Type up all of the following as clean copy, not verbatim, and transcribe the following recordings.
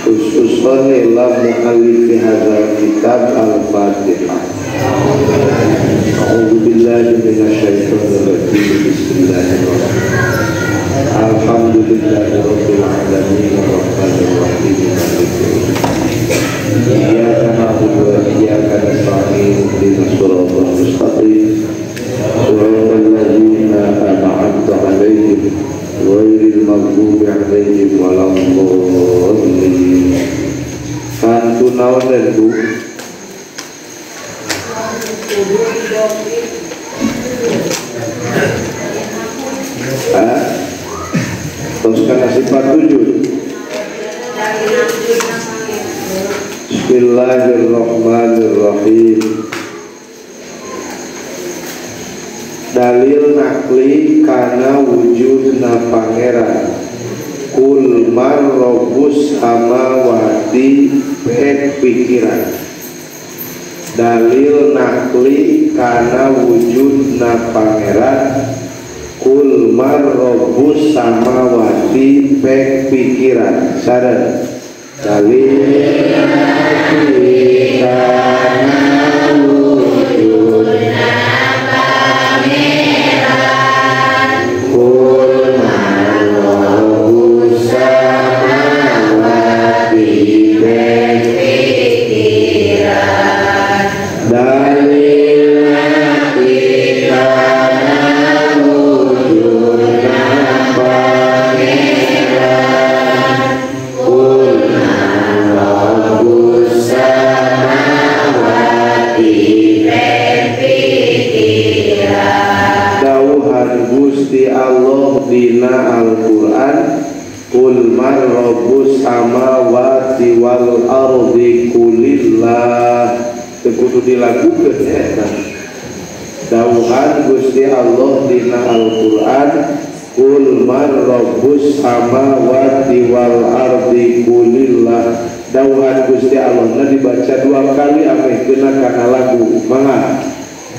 Khususan ila mu'allifi hadzal kitab Al-Fatihah. A'udzu billahi minasyaitonir rajim. Bismillahirrahmanirrahim. Alhamdulillahirabbil alamin arrahmanir rahim maliki yaumiddin. Iyyaka na'budu wa iyyaka nasta'in ihdinas siratal mustaqim. Siratal ladzina an'amta 'alaihim ghairil maghdubi 'alaihim waladdallin. Hantu naon Bu? Terus karena sifat wujud. Bismillahirrahmanirrahim. Dalil nakli kana wujudna pangeran. Kul man robbus samawati pek pikiran. Dalil nakli kana wujudna pangeran. Kul man robbus samawati pek pikiran. Sadar. Dalil nakli kana wujudna pangeran. Kul man robbus samawati pek pikiran. Dalil nakli kana wujudna pangeran. Kul man robbus samawati pek pikiran. Dawuhan Gusti Allah dina Al-Qur'an, Qul man rabbus samawati wal ardi qulillah. Teu kudu dilakukeun eta. Dawuhan Gusti Allah dina Al-Qur'an, Qul man rabbus samawati wal ardi qulillah. Dawuhan Gusti Allah na dibaca dua kali ameh kena kana lagu. Mangga.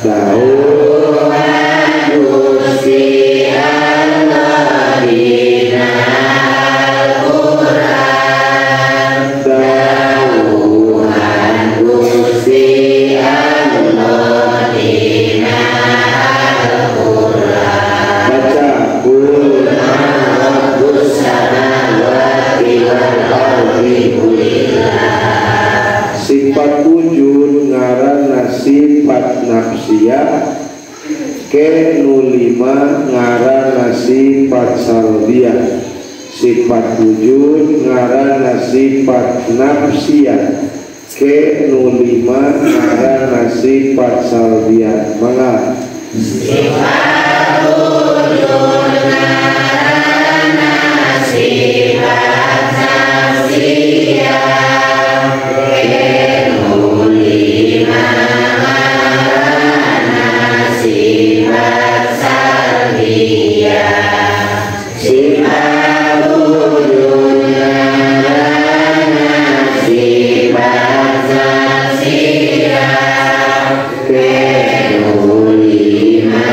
Dawuhan Gusti Allah dina Al-Qur'an. Dawuhan Gusti Allah dina Al-Qur'an. Baca. Qul man rabbus samawati wal ardi qulillah. Sifat wujud ngaranna sifat nafsiyah, ke nu lima ngaranna sifat salbiyah. Sifat wujud ngaranna sifat nafsiyah, ke nu lima ngaranna sifat salbiyah. Mangga. Sifat wujud ngaranna sifat nafsiyah, ke nu lima ngaranna sifat salbiyah. Sifat wujud ngaranna sifat nafsiyah, ke nu lima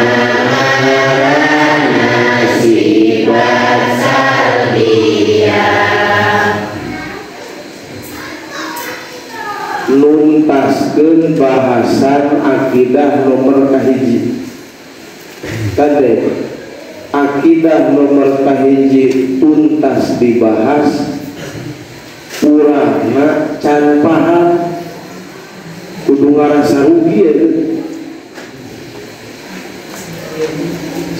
ngaranna sifat salbiyah. Nuntaskeun bahasan akidah nomor kahiji. Kade akidah nomor kahiji tuntas dibahas, urangna can paham, kudu ngarasa rugi eta.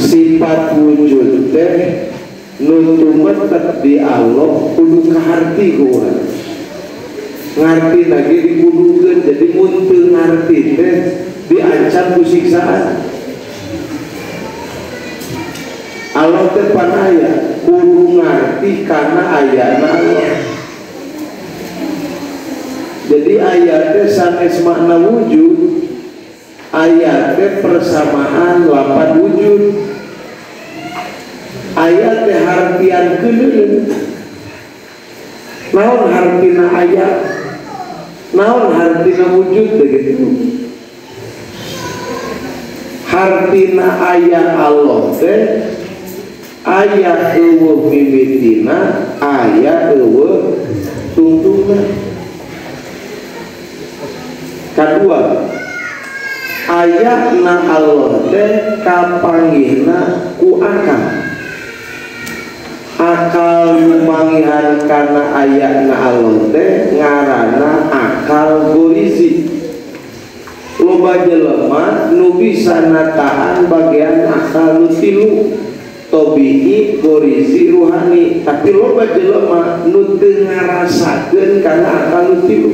Sifat wujud teh nu tumetep di Allah kudu kaharti ku urang. Ngarti lagi dikudukeun, jadi mun teu ngarti teh diancam ku siksaan. Allah teh pan aya, kudu ngarti kana ayana Allah. Jadi ayat teh sanes makna wujud, ayat teh persamaan lapan wujud. Ayat teh hartian keuneun. Naon hartina ayat? Naon hartina wujud begitu. Hartina ayat Allah teh aya eueuh mimitina, aya eueuh Tungtungna. Kadua, ayatna Allah teh kapanggihna ku akal. Akal nu manggihan kana ayatna Allah teh ngaranna akal gorizi. Loba jelema nu bisa natahan bagian akal nu tilu, tobi'i, gorizi, ruhani. Tapi loba jelema nu teu ngarasakeun kana akal nu tilu.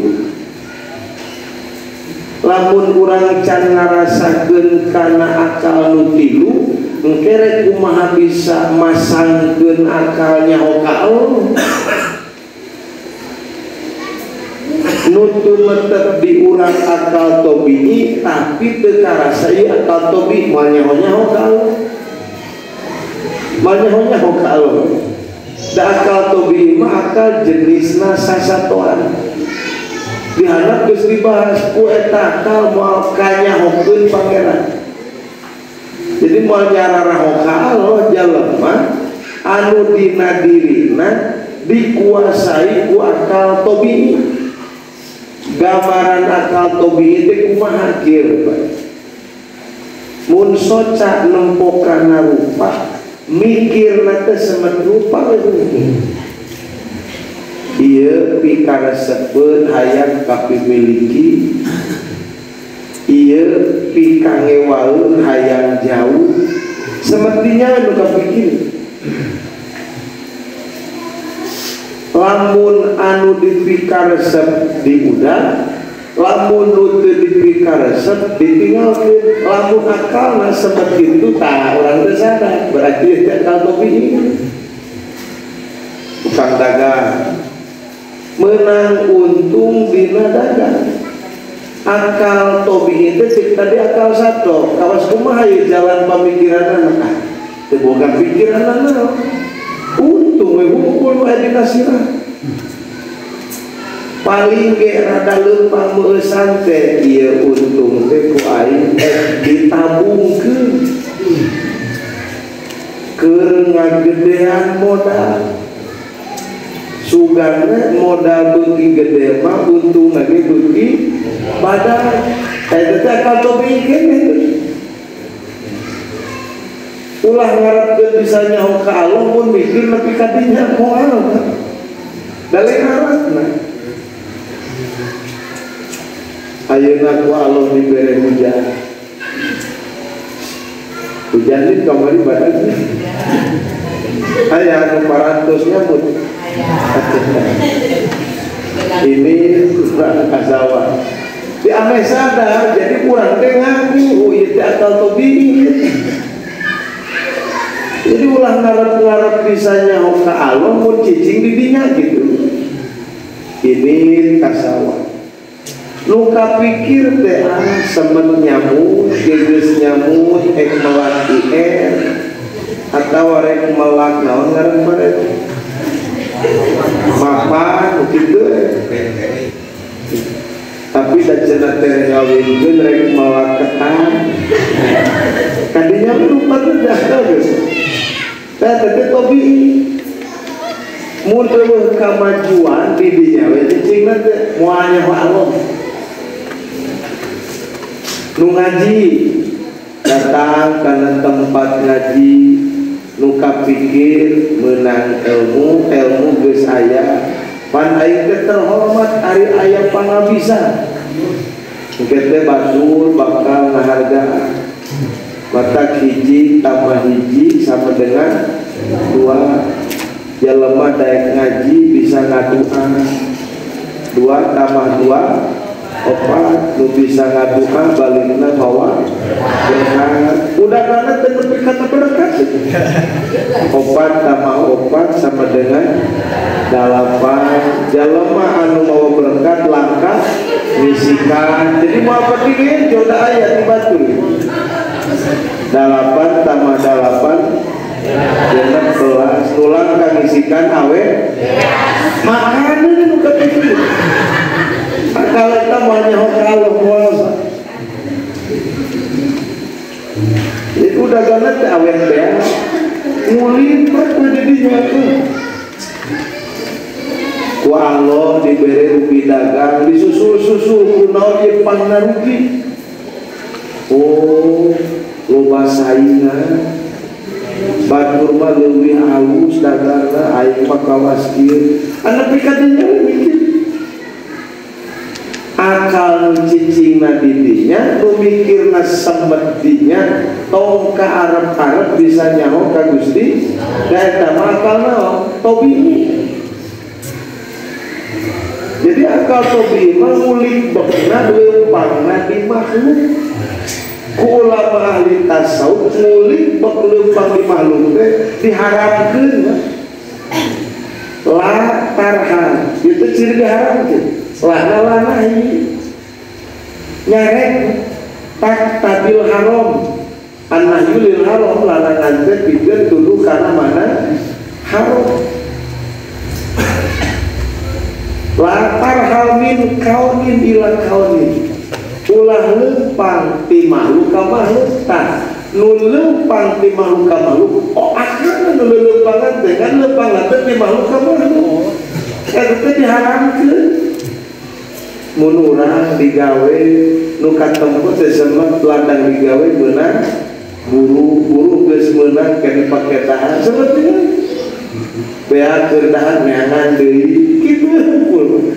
Lamun urang can ngarasakeun kana akal nu tilu, engke rek kumaha bisa masangkeun akalnya ka Allah. Nu tumetep di urang akal tobi'i tapi teu karasa ieu akal tobi moal nyaho-nyaho ka Allah. Moal nyaho-nyaho ka Allah. Da akal tobi'i mah akal jenisna sasatoan. Dihandap geus dibahas ku eta akal moal kanyahokeun pangeran. Jadi moal nyararaho ka Allah jalema anu dina dirina dikuasai ku akal tobi'i. Gambaran akal tobi'i teh kumaha kieu Pak? Mun soca nempo kana rupa, mikirna teh semet rupa we. Ieu pikaresepeun hayang kapimiliki, ieu pikangewaeun hayang jauh, semestinya nu kapikir. Lamun anu dipikaresep diudag, lamun nu teu dipikaresep ditinggalkeun. Lamun akalna seperti itu tah urang teu sadar, berarti teh akal tobi'i. Tukang dagang menang untung dina dagang. Akal tobi'i teh cek tadi akal satu, kawas kumaha ieu jalan pamikiranna ah teu boga pikiranna naon. Untung we hukum we dikasirah. Paling ge rada leumpang meueusan teh ieu untung teh ku aing ditabungkeun keur ngagedean modal. Sugana modal beuki gede mah untung ge beuki badan. Eta teh akal tobi'i keneh. Ulah ngarepkeun bisa nyaho ka Allah mun mikir nepi ka dinya moal. Da lain harapna. Ayeuna ku Allah dibere hujan. Hujan di kamari badan. Aya anu parantos nyambut. Ini kurang kasawa. Di ameh sadar jadi kurang teh ngaku oh ieu teh akal tobi'i. Jadi ulah ngarep-ngarep bisa nyaho ka Allah mun cicing di dinya gitu. Ini kasawa. Nu kapikir teh semet nyamuk, geus nyamuk ek melak IR atawa rek melak naon ngaran baret. Mapan kitu. Tapi da cenah teh ngawinkeun rek melak ketan. Kadinya lupa teh dah geus. Teh teh tobi'i. Mun eueuh kamajuan di dinya we cicingna teh moal nyaho Allah. Nu ngaji datang kana tempat ngaji nu kapikir meunang ilmu, ilmu geus aya. Pan aing teh terhormat ari aya pangabisa. Engke teh batur bakal ngahargaan. Mata hiji tambah hiji sama dengan dua. Jelema daek ngaji bisa ngadoa. Dua tambah dua opat. Nu bisa ngadoa balikna bawa berkat. Udah karena teu nepi kata berkat. Opat tambah opat sama dengan 8. Jelema anu mawa berkat langkah misikan. Jadi mau apa dingin jodoh aya di batu. 8 tambah 8 16. Tulang kangisikan awe makanan nu katuju. Akal eta moal nyaho ka Allah moal. Itu dagangna teh awet teh ngulimpet we di dinya tuh. Ku Ku Allah dibere rugi dagang disusul-susul kunaon ieu pangna rugi. Oh, loba saingan. Batur mah leuwih halus dagangna aing mah kawas kieu. Anu pikadinya mikir. Akal nu cicingna di dinya, nu mikirna semet dinya, tong ka arep-arep bisa nyaho ka Gusti. Da eta mah akal naon? Tobi. Jadi akal tobi mah ngulik beukna leumpangna di makhluk. Ku ulama ahli tasawuf ngulik bek leumpang di makhluk teh diharamkeun. La tarhan, itu ciri diharamkeun. Lana lanahi nyarek tak tabil haram annahyu lil haram larangan teh pikeun tuduh kana mana haram. La tarhal min kaunin ila kaunin, ulah leumpang ti makhluk ka makhluk. Tah nu leumpang ti makhluk ka makhluk, oh akana nu leumpangna teh kan leumpangna teh ti makhluk ka makhluk, eta teh diharamkeun. Mun urang digawe nu katempo teh semet ladang digawe meunang buruh geus meunang kana pake tahan seperti beak keur tahan neangan deui kitu hungkul.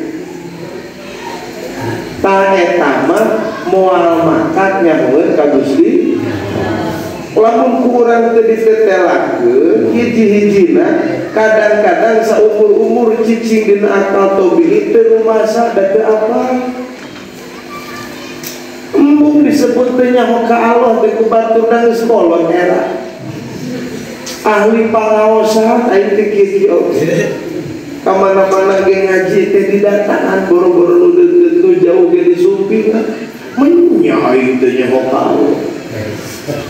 Tah eta mah moal makat nyahoeun ka Gusti. Lamun ku urang teu ditetelakeun hiji-hijina kadang-kadang saumur-umur cicing dina akal tobi teu rumasa da teu apa. Embung disebut teh nyaho ka Allah teh ku batur da geus kolot era. Ahli pangaosan aing teh kieu oge. Ka mana-mana ge ngaji teh didatangan boro-boro nu deukeut nu jauh ge disumping. Menya aing teh nyaho ka Allah.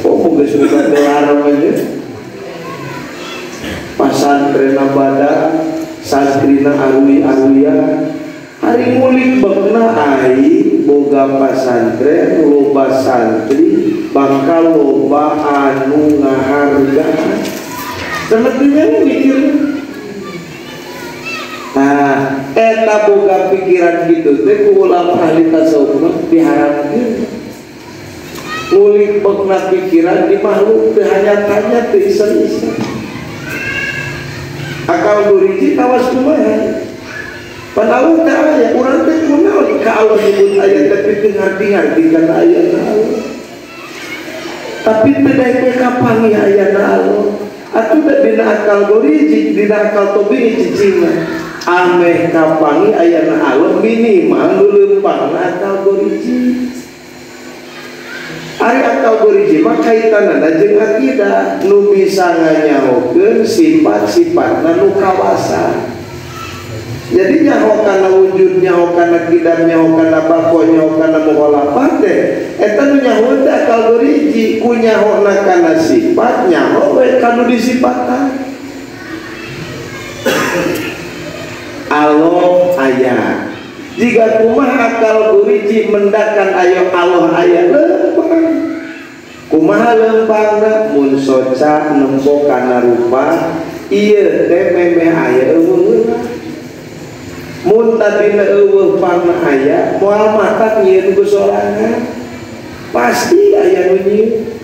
Oh, geus buka gelar aja. Pasantren bada, santrina arwi-arwiya. Hari ngulik beukna aing boga pasantren, loba santri, bakal loba anu ngahargaan. Semestinya mikir. Nah, eta boga pikiran gitu teh ku ulama ahli tasawuf mah diharamkeun. Ngulik beukna pikiran di makhluk teu hanya-hanya teu iseng-iseng. Akal duriji kawas kumaha. Pan Allah teh aya, urang teh kunaon ka Allah nyebut aya tapi teu ngarti-ngarti kana ayana Allah. Tapi teu daek kapanggih ayana Allah. Atuh da dina akal goriji, dina akal tobi cicingna. Ameh kapanggih ayana Allah minimal nu leumpangna akal goriji. Ari akal goriji mah kaitanana jeung akidah nu bisa nganyahokeun sifat-sifatna nu kawasa. Jadi nyaho kana wujud, nyaho kana kidam, nyaho kana bako, nyaho kana mukhalafah teh eta nu nyaho teh akal goriji, ku nyahona kana sifat, nyaho we kanu disifatan. Allah aya. Jika kumaha akal goriji mendakan ayo Allah aya leumpang. Kumaha leumpangna mun soca nempo kana rupa ieu teh memeh aya eueuh. Mun tadina eueuh pangna aya moal matak nyieun ku sorangan. Pasti aya nu nyieun.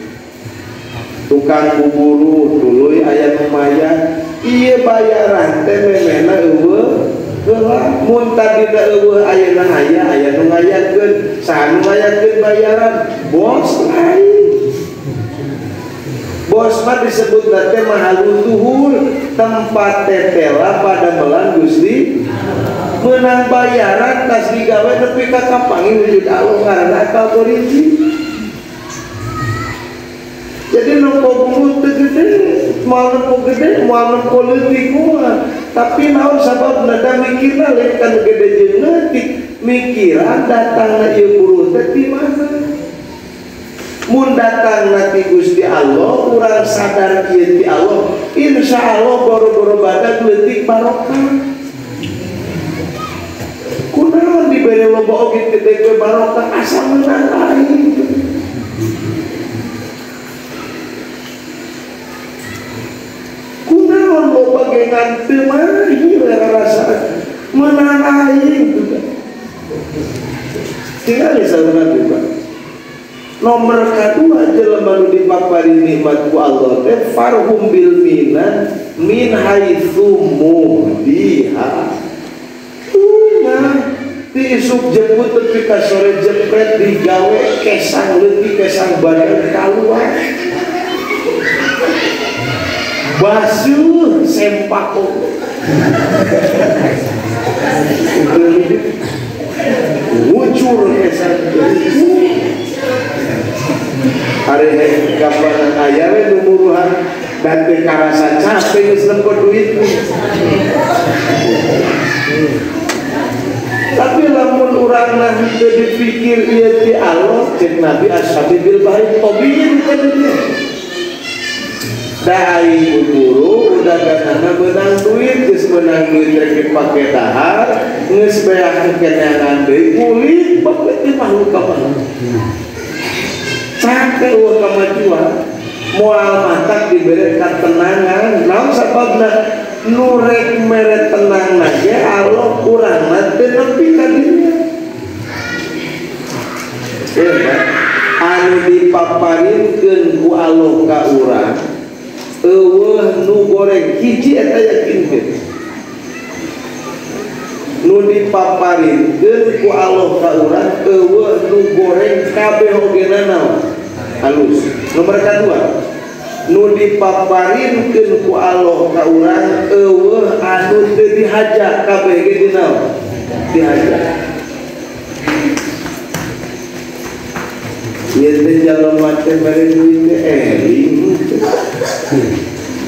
Tukang buburu tuluy aya nu mayar, ieu bayaran teh memehna eueuh heula. Mun tadina eueuh ayeuna aya, aya nu ngayakeun, saha nu ngayakeun bayaran? Bos lain. Bos mah disebut teh mahalul zuhur, tempat tetela pada melan Gusti. Menang bayaran tas digawe nepi ka kapanggih wujud Allah ngaranna akal goriji. Jadi nempo buru teu gede, moal nempo gede, moal nempo leutik moal. Tapi naon sababna da mikirna lain kana gede jeung leutik, mikiran datangna ieu buruh teh ti mana? Mun datangna ti Gusti Allah, urang sadar ieu ti Allah, insyaallah boro-boro badag leutik barokah. Kunaon dibere loba oge teu deui barokah asa meunang aing. Kunaon loba gengan teu mahi rasa Menang aing juga. Tinggal saurna juga. Nomor kedua jelema nu dipapari nikmat ku Allah teh farhum bil minan min haitsu muhdiha. Tuna diisuk jemput tepi ka sore jempret digawe kesang leutik kesang badan kaluar. Basuh sempako. Ngucur kesang. Hari kapan aya we nu muruhan dan teu karasa capek geus nempo duit. Tapi lamun urang mah teu dipikir ieu ti Allah cek Nabi ashabi bil bahri tobin teh dieu. Da aing buru daganganna meunang duit geus meunang duit rek dipake dahar geus beak keneangan deui kulit bae teh makhluk ka mana. Capek eueuh kamajuan moal matak dibere katenangan naon sababna nu rek mere tenang ge Allah urangna teu nepi ka dinya. Anu dipaparinkeun ku Allah ka urang eueuh nu goreng hiji eta yakinkeun nu dipaparinkeun ku Allah ka urang eueuh nu goreng kabeh ogena naon halus. Nomor kedua nu dipaparinkeun ku Allah ka urang eueuh anu teu dihaja kabeh ge dinaon dihaja. Ieu teh jalma teh mere duit teh eling.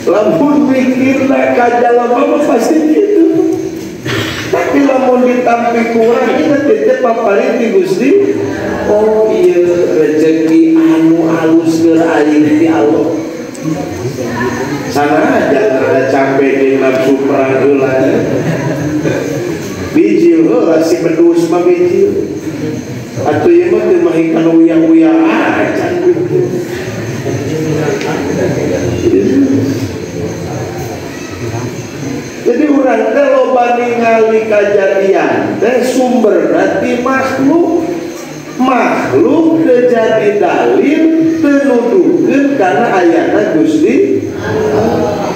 Lamun mikirna ka jalma mah pasti kitu. Tapi lamun ditampi kurang kita teh paparin ti Gusti. Oh iya rezeki anu alus keur aing ti Allah. Sana aja ada capek di nafsu perang heula. Bijil heula si bedus mah bijil. Atuh ieu mah teu mahi kana uyah-uyah acan gitu. Jadi urang teh loba ningali kajadian teh sumberna ti makhluk. Makhluk teu jadi dalil teu nuduhkeun kana ayana Gusti Allah.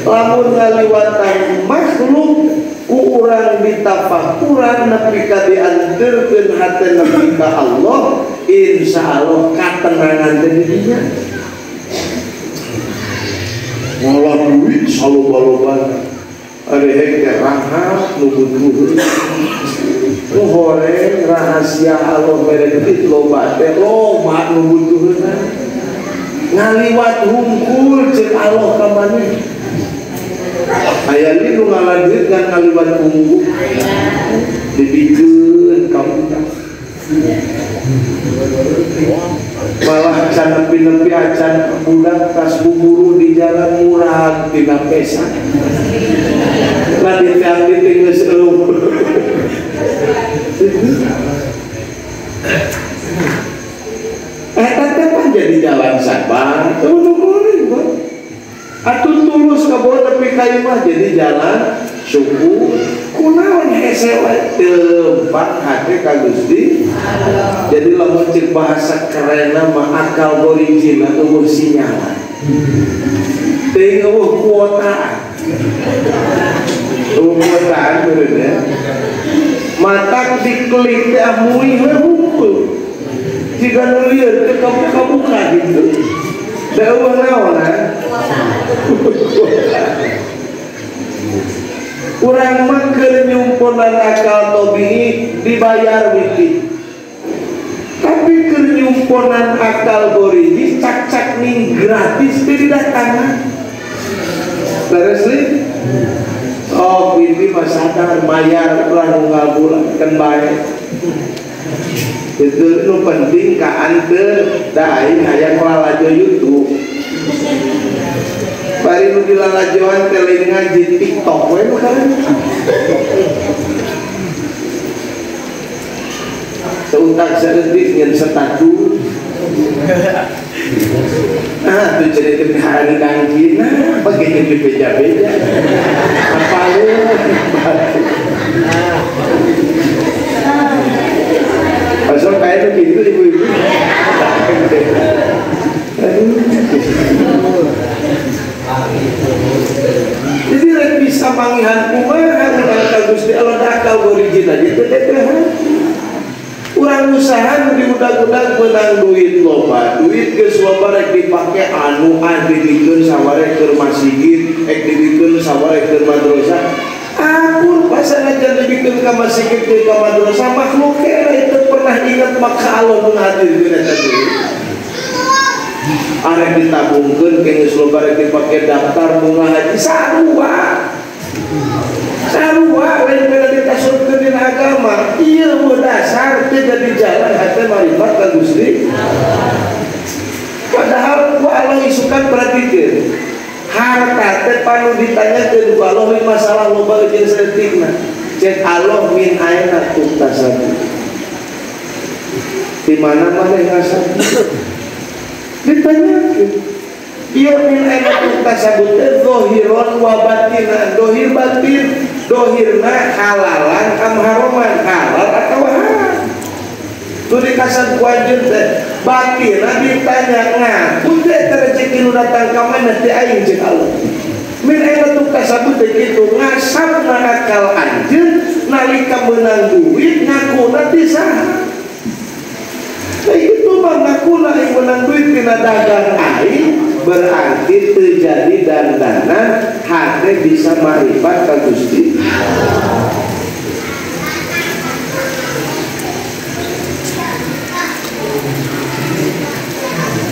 Lamun ngaliwatan makhluk ku urang ditafakuran nepi ka dianterkeun hate nepi ka Allah, insyaallah katenangan teh di dinya. Ngolah duit saloba-loba ada hek teh rahat nu butuh. Nu horeng rahasia Allah mere duit loba teh loba nu butuheuna. Ngaliwat hungkul ceuk Allah ka maneh. Aya li nu ngalah duit ngan ngaliwat hungkul. Dibikeun ka budak. Malah can nepi-nepi acan budak tas buburu di jalan murah tina pesa. Lah diteang di geus eueuh. Eta teh pan jadi jalan sabar, eueuh nu goreng Pak. Atuh tulus ka bawah nepi ka imah jadi jalan syukur. Kunaon hese wae teu hate ka Gusti. Jadi lamun ceuk bahasa kerenna mah akal borijina eueuh sinyalan. Teuing eueuh kuotaan. Eueuh kuotaan meureun ya. Matak diklik teh muih we hungkul. Jiga nu lieur teu kabuka-buka gitu. Da eueuh naonan. Urang mah keur nyumponan akal tabii dibayar wiki. Tapi keur nyumponan akal boriji cak-cak ning gratis teu didatangan. Leres li? Oh, bibi mah sadar mayar urang unggal bulan keun bae. Itu nu penting ka anteur da aing hayang lalajo YouTube. Bari nu dilalajoan teh lain ngaji TikTok we nu kan. Seutak saeutik nyen status. Ah, tuh jadi teh hari dangkina begitu dibeja-beja. Apaleun. ka Gusti Allah da akal gorijina teu hati. Urang usaha nu diudag-udag menang duit loba, duit geus loba rek dipake anu dibikeun sawareh keur masjid, rek dibikeun sawareh keur madrasah. Akur pasanajan dibikeun ka masjid keur ka madrasah makhluk kene teu pernah ingat maka Allah nu ngadirkeun eta duit. Arek ditabungkeun ke geus loba rek dipake daftar bunga haji sarua. Sarua lain beda ditasurkeun dina agama. Ieu mah dasar teu jadi jalan hate marifat ka Gusti. Padahal ku Allah isukan perhatikeun. Harta teh panu ditanyakeun ku Allah min masalah loba jeung saeutikna. Cek Allah min aina tuktasabu. Di mana maneh ngasab? Ditanyakeun. Ieu min aina tuktasabu teh zahiron wa batinan, dohir batin. Dohirna halalan am haroman, halal atau haram. Tu dikasar ku anjeun teh batinna ditanya ngaku teh rezeki nu datang ka mana teh aing jeung Allah. Min aina tuktasabu teh kitu ngasabna akal anjeun nalika meunang duit ngakuna teh saha. Nah itu mah ngakuna aing meunang duit tina dagang aing berarti terjadi dandanan hati bisa marifat ka Gusti.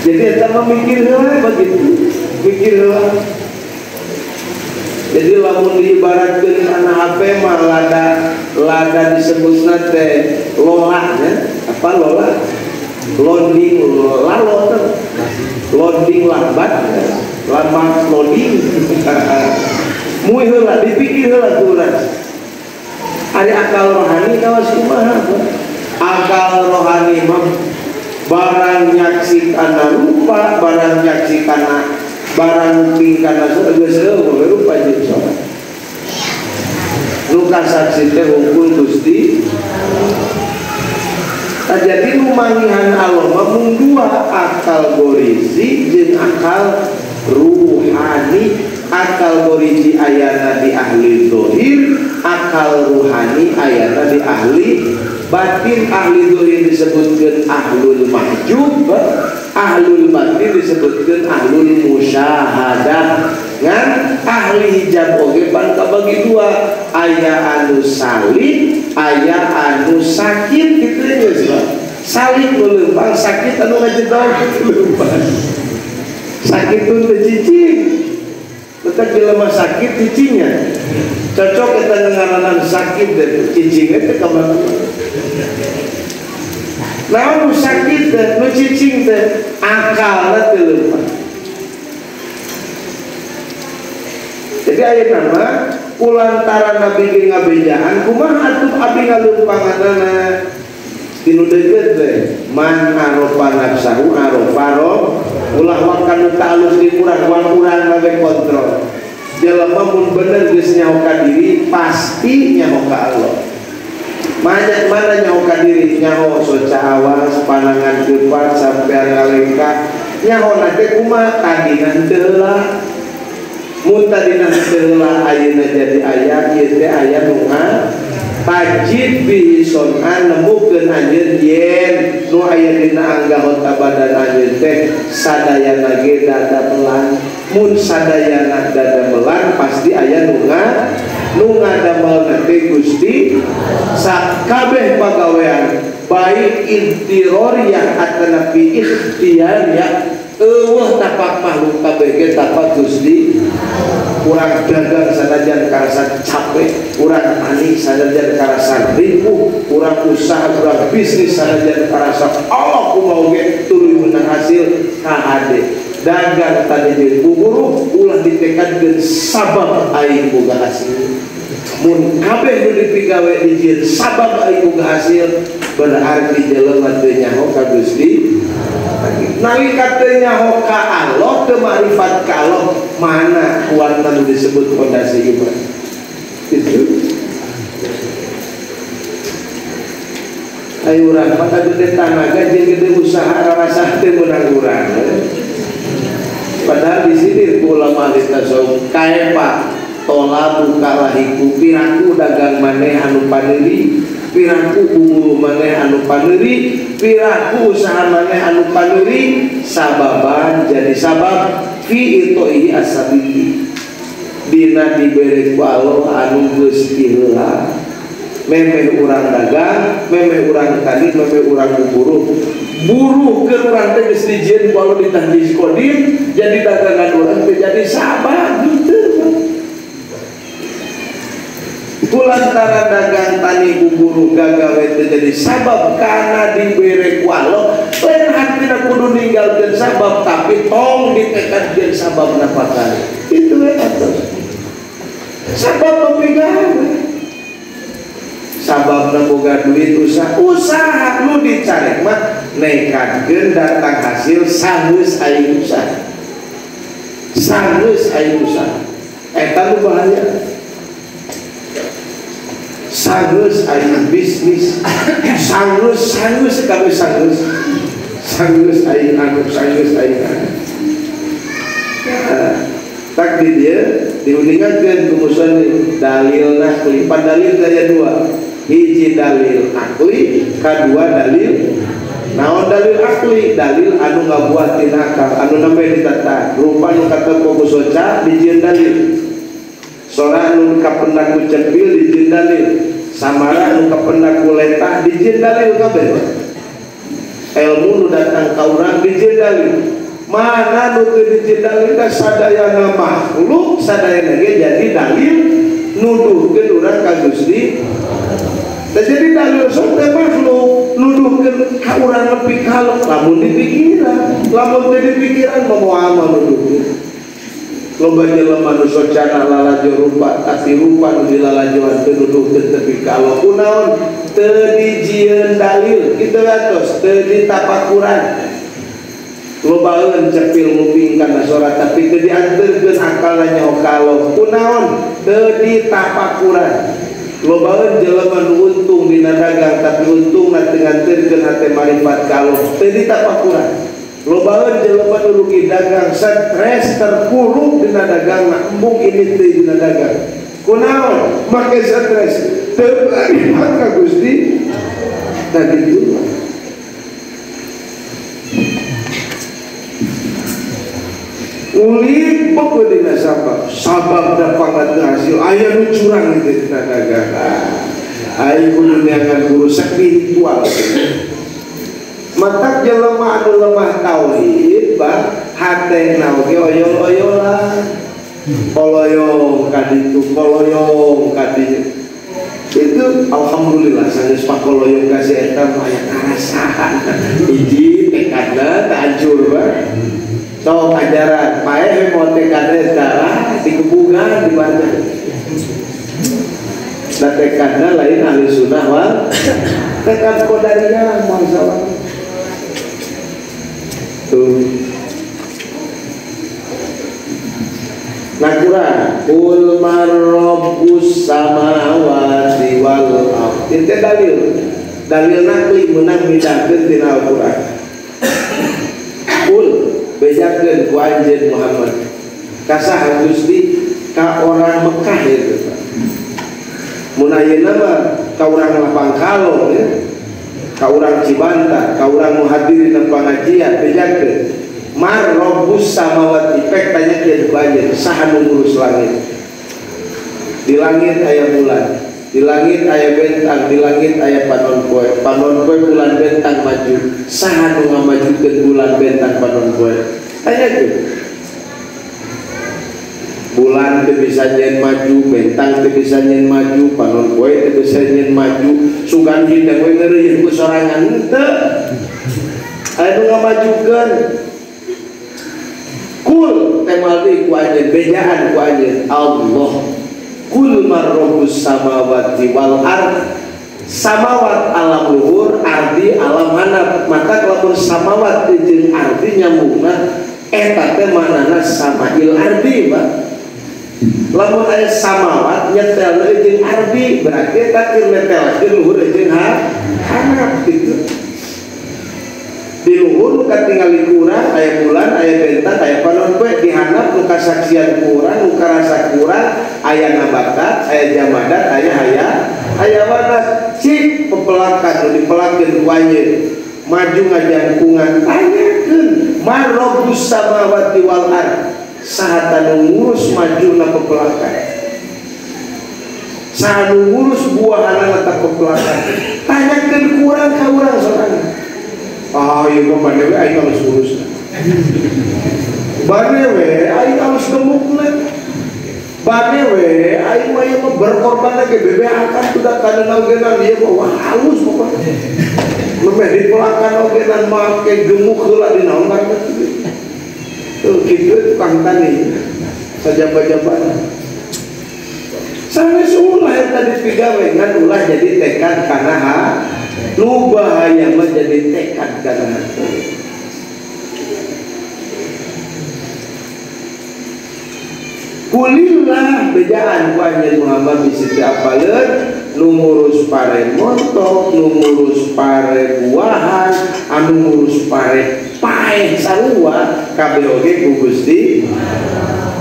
Jadi eta mah mikir heula begitu, mikir heula. Jadi lamun diibaratkeun kana HP mah lada disebutna teh lola nya, apa lola? Loading lalo teh. Loading lambat, lambat loading. Mui heula dipikir heula ku urang. Ari akal rohani kawas kumaha? Akal rohani mah barang nyaksi kana rupa, barang nyaksi kana barang tingkana geus eueuh rupa jeung salat. Nu kasaksi teh hungkul Gusti. Nah, jadi nu mangihan Allah mah mung dua, akal gorizi jeung akal ruhani. Akal gorizi ayana di ahli zahir, akal ruhani ayana di ahli batin. Ahli zahir disebutkeun ahlul mahjub, ahlul batin disebutkeun ahlul musyahadah. Ngan ahli hijab oge pan kabagi dua, aya anu salib, aya anu sakit kitu geus Pak. Salib nu leumpang, sakit anu ngajedog leumpang. Sakit nu teu cicing. Betak jelema sakit cicingnya. Cocok eta ngaranan sakit teh cicingnya teh ka mana? Naon nu sakit teh nu cicing teh akalna teu leumpang. Jadi aya nama kulantaran nabi ge ngabejaan kumaha atuh abi ngalumpanganana tinu deukeut teh man arofa nafsahu arofa roh ulah wakan ta'alus di kurang wang urang we kontrol. Jelema mun bener geus nyaho ka diri pasti nyaho ka Allah. Mana nyaho ka diri nyaho soca awas panangan keupat sampean ngalengkah nyaho na teh kumaha tadina henteu heula. Mun tadina henteu heula ayeuna jadi aya ieu teh aya nu tajid bihi son'an nemukeun anjeun yen nu aya dina anggota badan anjeun teh sadayana ge dada melan. Mun sadayana dada melan pasti aya nu ngadamelna teh Gusti sakabeh pagawean baik intiroriyah atanapi ikhtiyariyah eueuh tapak makhluk kabeh ge tapak Gusti. Urang dagang sanajan karasa capek, urang tani sanajan karasa ripuh, urang usaha, urang bisnis sanajan karasa Allah kumaha ge tuluy meunang hasil kahade. Dagang tadi jeung buburuh ulah ditekadkeun sabab aing boga hasil. Mun kabeh nu dipigawe dijieun sabab aing boga hasil berarti jelema teu nyaho ka Gusti. Nalika teu nyaho ka Allah, teu makrifat ka Allah, mana kuatna nu disebut pondasi iman. Itu. Ayo urang mah gede tanaga jeung gede usaha rasa teu meunang urang. Padahal di sini ulama ahli tasawuf kaepa Tola buka lahiku piraku dagang maneh anu paneuri, piraku bumuru maneh anu paneuri, piraku usaha maneh anu paneuri, sababan jadi sabab fi itoihi asabiki. Dina dibere ku Allah anu geus diheula. Memeh urang dagang, memeh urang tani, memeh urang buruh. Buruh ke urang teh geus dijieun ku Allah ditahdiz kodim, jadi dagangan urang teh jadi sabab gitu. Kulantaran dagang tani buruh gagawe teh jadi sabab karena dibere ku Allah. Lain hartina kudu ninggalkeun sabab tapi tong ditekadkeun sabab napakana. Itu we atos. Sabab pemigawe. Sababna boga duit usaha, usaha nu dicarek mah nekadkeun datang hasil sanggeus aing usaha. Sanggeus aing usaha. Eta nu bahaya. Sanggeus aing bisnis, sanggeus sanggeus kabeh sanggeus. Sanggeus aing anu, sanggeus aing anu. Tak di dieu diuningakeun ku musannif dalilna kelipan dalil daya dua. Hiji dalil akli, kadua dalil naon dalil akli, dalil anu ngabuat tina akal, anu namanya ditata rupa nu katempo ku soca dijieun dalil, sora nu kapendak ku cepil dijieun dalil, samara nu kapendak ku letah dijieun dalil kabeh. Ilmu nu datang ka urang dijieun dalil. Mana nu teu dijieun dalil da sadayana makhluk sadayana ge jadi dalil nuduhkeun urang ka Gusti. Jadi dalil sok teh makhluk nuduhkeun ka urang nepi ka lamun di pikiran, lamun teu di pikiran moal nuduhkeun. Loba jelema nu socana lalajo rupa tapi rupa nu dilalajoan teu nuduhkeun tepi ka Allah kunaon teu dijieun dalil kitu atos teu ditapakuran. Lobaeun cepil nguping kana sora tapi teu dianterkeun akalna nyaho ka Allah kunaon teu ditapakuran. Lobaeun jelema nu untung dina dagang tapi untungna teu nganterkeun hate marifat ka Allah teu ditapakuran. Lobaeun jelema nu rugi dagang stres terpuruk dina dagangna embung ini teu dina dagang kunaon make stres teu marifat ka Gusti. Tah kitu. Ulik pokok dina sabab, sabab dapat hasil aya nu curang itu dina dagang. Aing kudu neangan guru spiritual. Matak jelema anu lemah tauhid bah hatena oge oyol-oyolan. Koloyong ka ditu, koloyong ka dieu. Itu alhamdulillah sanes pakoloyong ka si eta mah aya karasahan. Hiji tekadna teu hancur bah. Sok ajaran paeh mau tekadna darah dikebugan di mana. Da tekadna lain ahli sunnah wal tekad qadariyah masalah. Tuh. Nah Quran, qul man rabbus samawati wal ardh. Itu dalil. Dalil nakli menang midangkeun tina Al-Qur'an. Qul bejakeun ku anjeun Muhammad. Ka saha Gusti? Ka orang Mekah itu. Mun ayeuna mah ka urang Lapang Kalong ya. Ka urang Cibanta, ka urang muhadirin pengajian bejakeun. Mar rabbus samawati, pek tanyakeun ku anjeun saha nu ngurus langit. Di langit aya bulan, di langit aya bentang, di langit aya panon poe. Panon poe bulan bentang maju. Saha nu ngamajukeun bulan bentang panon poe? Tanyakeun. Bulan teu bisa nyeun maju, bentang teu bisa nyeun maju, panon poe teu bisa nyeun maju, sugan hidang we ngeureuyeuh ku sorangan henteu. Aya nu ngamajukeun. Kul temal deui ku anjeun, bejaan ku anjeun Allah. Kul marrabbus samawati wal ard. Samawat alam luhur, ardi alam handap. Maka lamun samawat jeung ardi nyambungna eta teh maknana samail ardi, Pak. Lamun aya samawat nyetelna jeung ardi, berarti eta keur netelkeun luhur jeung handap gitu. Di luhur nu katingali ku urang aya bulan, aya bentang, aya panon poe, di handap nu kasaksian ku urang, nu karasa ku urang aya nabatat, aya jamadat, aya hayawanat. Cik pepelakan nu dipelakeun ku anjeun maju ngajangkungan tanyakeun marobus samawati wal ard, saha nu ngurus majuna pepelakan, saha nu ngurus buahanana ta pepelakan, tanyakeun ku urang ka urang sorangan. Ah ieu mah bane we aing alus ngurusna, bane we aing alus gemukna, bane we aing mah ieu mah berkorban ge bebeakan tuh kana ogenan ieu mah wah halus pokona memeh dipelakan ogenan make gemuk heula di naon karena tuh kitu tukang tani sajaba-jabana sanes ulah eta dipigawe ngan ulah jadi tekad kana ha nu bahaya mah jadi tekad kana harta. Kulillah bejaan ku anjeun Muhammad bisi teu apaleun nu ngurus pare montok, nu ngurus pare buahan, anu ngurus pare paeh sarua kabeh oge ku Gusti.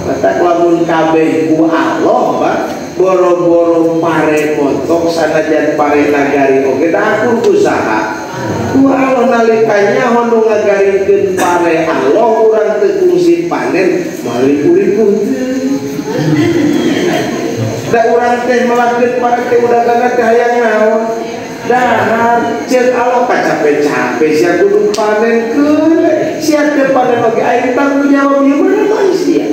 Matak lamun kabeh ku Allah Pak, boro-boro pare montok sanajan pare nagari oge da akur ku saha? Ku Allah. Nalika nyaho nu ngagaringkeun pare Allah urang teu kungsi panen maliku-liku teu. Da urang teh melakeun pare teh udagangan teh hayang naon? Dahar ceuk Allah kacape-cape sia kudu panen keun, sia teu panen oge aing tanggung jawab ieu mah manusia.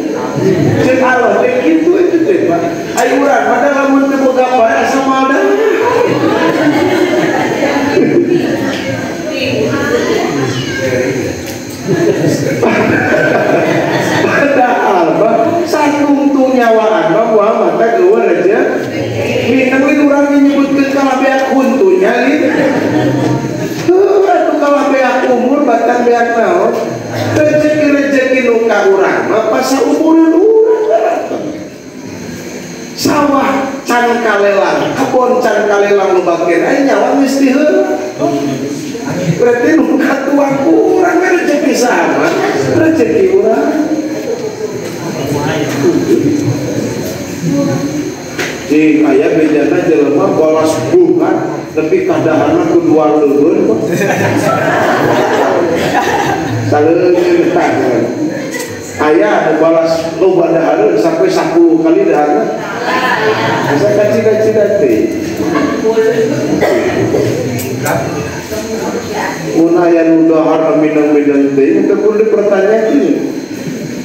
Ceuk Allah teh kitu itu teh Pak. Aing urang mah lamun teu boga pare asa moal dahar. Padahal Pak satungtung nyawaan mah Muhammad teh keluar aja. Minang lain urang nyebutkeun kalah beak huntunya lain. Heuh atuh kalah beak umur bahkan beak naon. Rezeki-rezeki nu ka urang mah pas saumureun urang. Sawah can kalelang, kebon can kalelang nu bagian aing nyawa geus diheula. Berarti nu katuang ku urang we rezeki sama, rezeki urang. Cing aya bejana jelema bolas bukan tapi kadaharna ku dua leuweun kok. Saleungeun tah. Aya balas loba dahareun sampai 10 kali daharna. Asa kacida-cida teh. Mun aya nu dahar minang-minang teh teu kudu dipertanyakeun.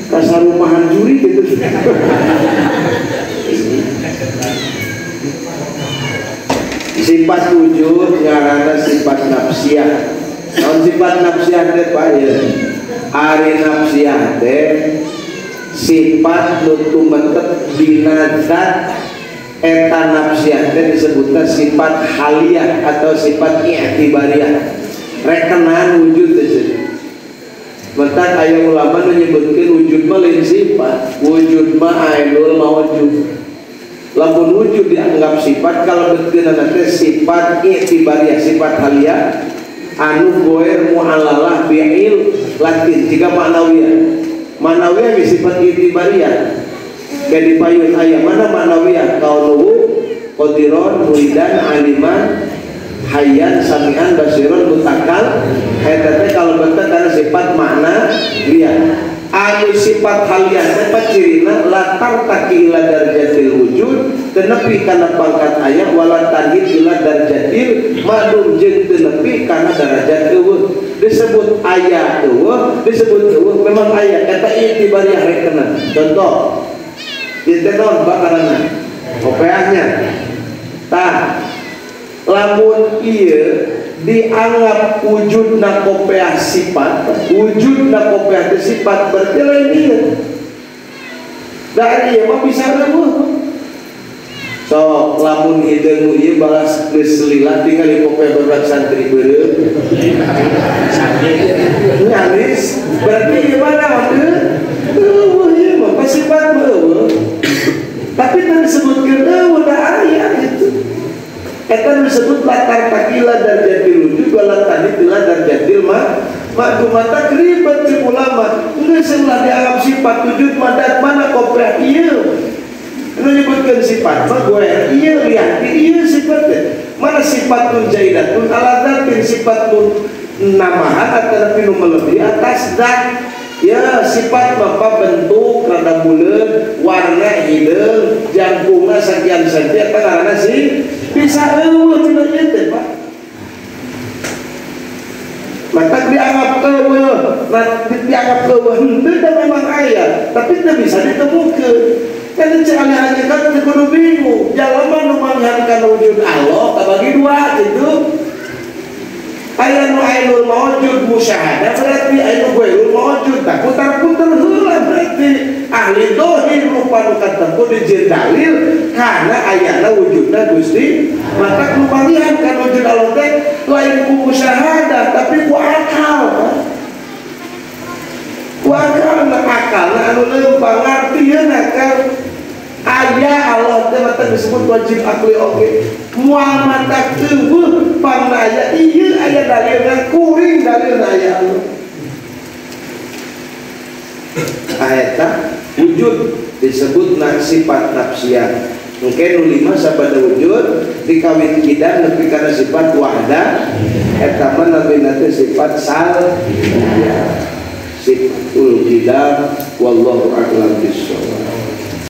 Kasarumahan juri gitu. Sifat wujud ngaranna sifat nafsiyah. Naon sifat nafsiyah teh Pak ya? Ari nafsiyah teh sifat nu tumetep dina zat eta nafsiyah teh disebutna sifat haliyah atau sifat i'tibariyah. Rekenan wujud teh. Mentak aya ulama nu nyebutkeun wujud mah lain sifat, wujud mah ainul mawjud. Lamun wujud dianggap sifat kalau betkeunana teh sifat i'tibariyah, sifat haliyah anu goer mu'alalah bi'il latin jika maknawiyah. Maknawiyah ge sifat i'tibariyah. Kayak di payun aya mana maknawiyah kaunuhu qadiron muridan aliman hayyan samian basiron mutakal eta teh kalau bentuk karena sifat makna dia. Anu sifat haliyah teh cirina latar taki ila darjatil wujud tenepi kana pangkat aya wala tarhid ila darjatil ma'lum jeung tenepi kana darajat eueuh. Disebut aya eueuh, disebut eueuh memang aya eta i'tibariyah rekenan. Contoh ieu teh naon bakarana kopeahnya tah lamun ieu dianggap wujudna kopeah sifat, wujudna kopeah teh sifat berarti lain ieu. Da ieu mah bisa reueuh. Sok lamun hideung ieu balas geus lila tingali kopeah barudak santri beureum. Nyaris berarti ieu mah naon teu? Eueuh ieu mah sifat eueuh. Tapi teu disebutkeun eueuh da aya gitu. Eta disebut latar takila darjatil wujud wala tanitila darjatil ma Maka mata ribet cek ulama geus ulah dianggap sifat wujud madat mana koplek ieu. Nu nyebutkeun sifat mah gue ieu lihat ieu sifat teh. Mana sifatun jaidatun ala dzatin sifatun namahan atau nu melebihi atas zat. Ya sifat mapa bentuk rada buleut, warna hideung, jangkungna sekian sekian eta ngaranna sih bisa eueuh cenah ieu teh Pak. Maka dianggap eueuh, nah dianggap eueuh henteu da memang aya, tapi teu bisa ditemukeun. Kan cek alih-alih kan teu kudu bingung. Jalma nu manggihan kana wujud Allah kabagi dua gitu. Aya nu ainul maujud musyahadah berarti aya nu ghairul maujud tak putar-putar heula berarti ahli dohir rupa nu katempu dijieun dalil karena ayana wujudna Gusti maka nu manggihan kana wujud Allah teh lain ku musyahadah tapi ku akal. Ku akal na akalna anu leumpang ngartieun akal aya Allah teh mata disebut wajib akli oge moal mata eueuh pangna aya ieu aya dalilna kuring dalilna aya Allah. Eta wujud disebutna sifat nafsiyah. Mungkin nu lima sabada wujud dikawin kidan nepi kana sifat wahdah eta mah namina teh sifat salbiyah. Sifatul qidam wallahu a'lam bissawab.